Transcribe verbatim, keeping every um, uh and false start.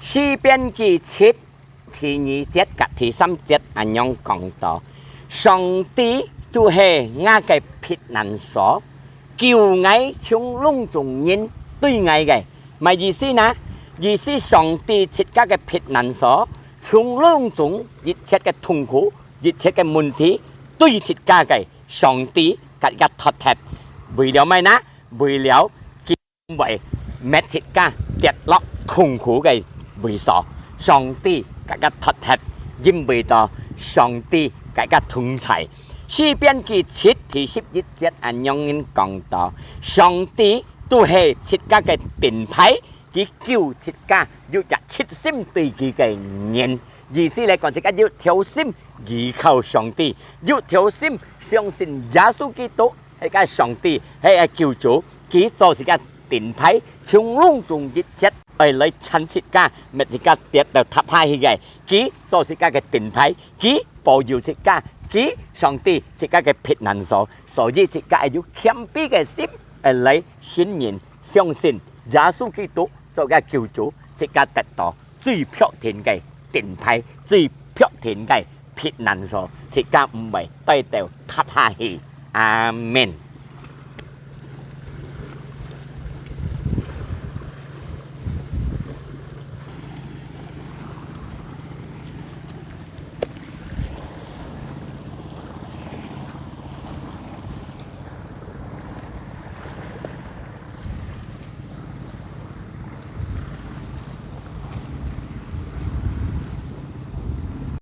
詩篇記七第二節甲第三節恁樣講到：上帝就係𠊎个避難所，救𠊎從攏總人追𠊎个。麼个意思呢？意思上帝自家个避難所，從攏總一切个痛苦、一切个問題，追自家个上帝甲一个脫忒。為了麼个呢？為了佢毋會搣自家跌落痛苦个位所。上帝甲一个脫忒，因為到上帝甲一个同在。詩篇記七第十一節恁樣講到：上帝就係自家个盾牌，佢救自家有隻切心對佢个人。意思來講，自家有條心依靠上帝，有條心相信耶穌基督係个上帝，係个救主，佢做自家盾牌，從攏總一切愛來纏自家，搣自家跌到塌下去个，佢做自家个盾牌，佢保佑自家，佢上帝自家个避難所，所以自家愛有謙卑个心，愛來信任、相信耶穌基督做个救主，自家得到最確定个盾牌，最確定个避難所，自家毋會跌到塌下去。阿門。